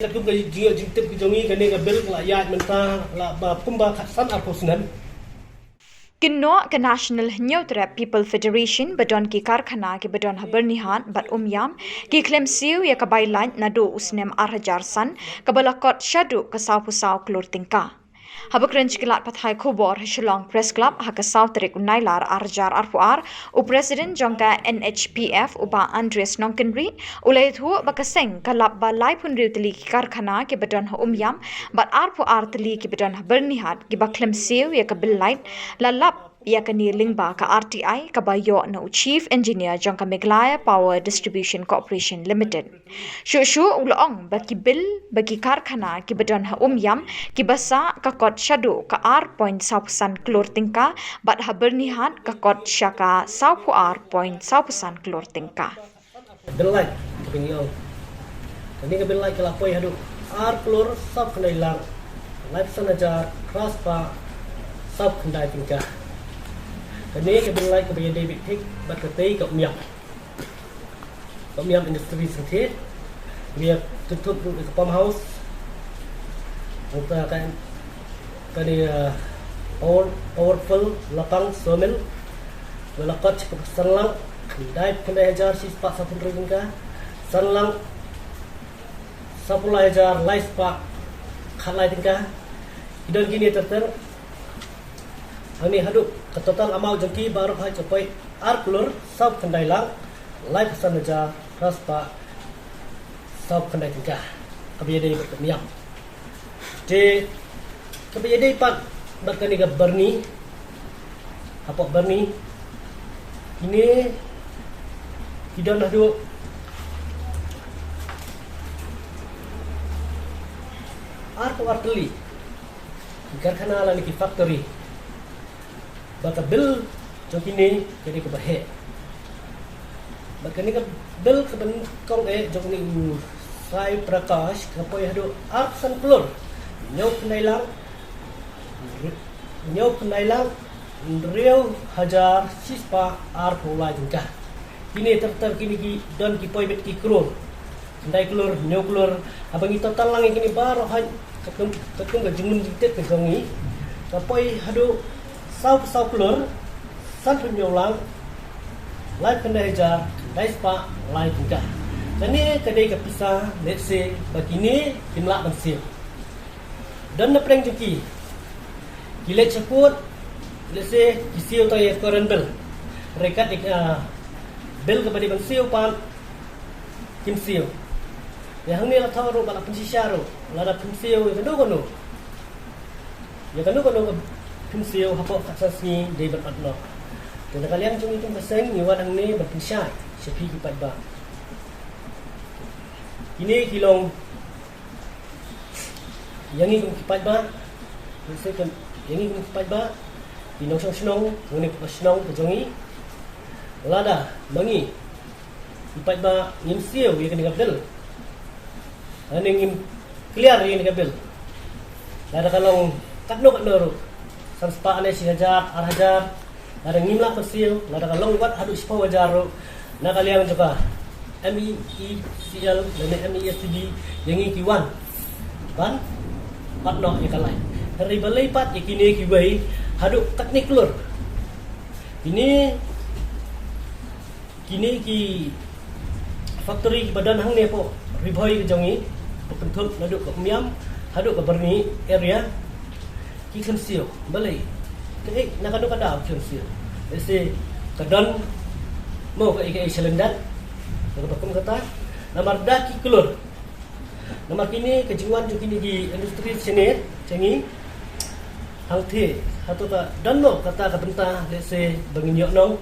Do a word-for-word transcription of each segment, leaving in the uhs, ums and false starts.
Katkum ka jingïoh jingtip ka jong ngi, kane ka bill ka la ïaid mynta la ba kumba khatsan arphew snem. Kynnoh ka National Hynñiewtrep People Federation ba don ki karkhana kiba don ha Byrnihat bad Umiam ki khlem siew ïa ka bai lait naduh u snem ar hajar san, kaba la kot shaduh ka sawphew saw klur tyngka. Haba kren sha ki lad pathai khubor ha Shillong Press Club ha ka saw tarik u Nailar ar hajar arphew ar, u President jong ka N H P F u Bah Andreas Nongkynrih u la ïathuh ba ka seng ka lap ba laiphew hynriew tylli ki karkhana kiba don ha Umiam bad arphew ar tylli kiba don ha Byrnihat kiba khlem siew ïa ka bill lait, la lap ïa kane lyngba ka R T I kaba ïoh na u Chief Engineer jong ka Meghalaya Power Distribution Corporation Limited. Shuh shuh u la ong ba ki bill ba ki karkhana kiba don ha Umiam kiba sah ka kot shaduh ka ar point sawphew san klur tyngka bad ha Byrnihat ka kot sha ka sawphew ar point sawphew san klur tyngka. Bill lait kaba ngi ong, kane ka bill lait ka la poi haduh ar klur sawphew khyndai lak laiphew san hajar phra spah sawphew khyndai tyngka. Kane ka bill lait kaba ïadei beit thik bad katei ka Umiam. Ka Umiam Industries Limited, ngi ïa kynthup ruh ïa ka pump house, nangta ka, kane, uh, power, powerful lapang sawmill, ba la kot sha ka san lak khyndai, khyndai hajar shi spah sawphew hynriew tyngka, san lak sawphew lai hajar lai spah khatlai tyngka. Ki don kine ter ter. Hangne haduh ka total amount jong ki baroh hi ka poi ar klur sawphew khyndai lak laiphew san hajar phra spah sawphew khyndai tyngka. Kaba ïadei bad ka Umiam. Te kaba ïadei pat bad kane ka Byrni, hapoh Byrni, kine ki don haduh arphew ar tylli ki karkhana lane ki factory. Ba ka bill jong kine ka dei kaba heh. Ba kane ka bill kaba nyngkong eh jong une u Sai Prakash ka poi haduh arphew san klur hynñiew khyndai lak, hynñiew khyndai lak hynriew hajar shi spah arphew lai tyngka. Kine ter ter kine ki don ki poi beit ki klur. Khyndai klur, hynñiew klur, haba ngi total lang ïa kine baroh hi, katkum, katkum ka jingmut jingtip ka jong ngi, ka poi haduh sawphew saw klur sanphew hynñiew lak laiphew khyndai hajar khyndai spah lai tyngka. Kane ka dei ka pisa, let's say, ba kine kim lah ban siew. Don na pdeng jong ki, ki leit sha court, let's say, ki siew tang ïa ka current bill. Hynrei kat ïa ka bill kaba dei ban siew pat kim siew. Ïa hangne la thoh ruh ba la pynshisha ruh, lada phim siew ïa kano kano, ïa kano kano ka phim siew hapoh khatsan sngi dei ban ot noh. Te na ka liang jong ngi kum ka seng ngi wan hangne ban pynshai sha phi ki paidbah. Kine ki long ïa ngi kum ki paidbah, let's say, ïa ngi kum ki paidbah, ki nongshong shnong, ngi ne ka shnong ka jong ngi. Lada ma ngi ki paidbah ngim siew ïa kane ka bill, lane ngim clear ïa kane ka bill, lada ka long katno katno ruh, san spah ne shi hajar, ar hajar, lada ngim lah ban siew, lada ka long wat haduh shiphew hajar ruh, na ka liang jong ka M E E C L lane M E S T B, ïa ngi ki wan ban pat noh ïa ka lait. Hynrei balei pat ïa kine kiwei haduh katne klur? Kine, kine ki factory kiba don hangne hapoh Ri Bhoi ka jong ngi, ba kynthup naduh ka Umiam haduh ka Byrni area, ki khlem siew. Balei? Kaei, na kano ka daw ki khlem siew? Let's say, ka don mo kaei kaei shalyndet, kaba kum kata. Namar da ki klur. Namar kine ka jingwan jong kine ki industry shane sha ngi, hangtei hato ka don mo kata ka bynta, let's say, ba ngin ïoh nong,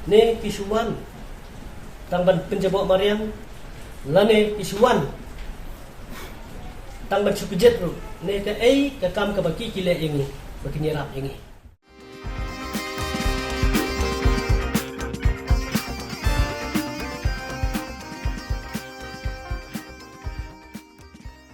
ne ki shu wan tang ban pynjaboh mariang, lane ki shu wan tang ban shu kjit ruh, ne kaei ka kam kaba ki ki leh ïa ngi, ba kin ïarap ïa ngi.